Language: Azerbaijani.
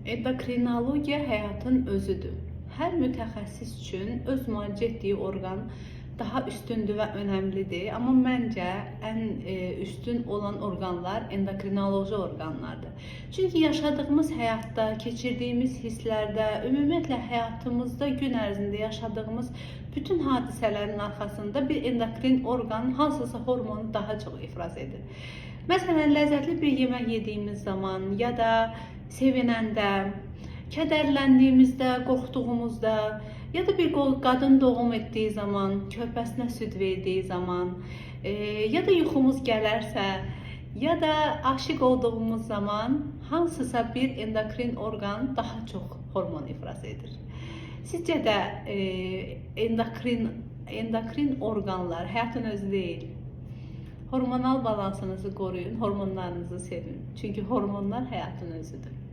Endokrinologiya həyatın özüdür. Hər mütəxəssis üçün öz müalicə etdiyi orqan daha üstündür və önəmlidir. Amma məncə ən üstün olan orqanlar endokrinoloji orqanlardır. Çünki yaşadığımız həyatda, keçirdiyimiz hisslərdə, ümumiyyətlə həyatımızda gün ərzində yaşadığımız bütün hadisələrin arxasında bir endokrin orqan hansısa hormonu daha çox ifraz edir. Məsələn, ləzzətli bir yemək yediyimiz zaman ya da sevinəndə, kədərləndiyimizdə, qorxduğumuzda ya da bir qadın doğum etdiyi zaman, körpəsinə süd verdiyi zaman, ya da yuxumuz gələrsə, ya da aşiq olduğumuz zaman hansısa bir endokrin orqan daha çox hormon ifraz edir. Sizcə də endokrin orqanlar həyatın özü deyil? Hormonal balansınızı qoruyun, hormonlarınızı sevin. Çünki hormonlar həyatın özüdür.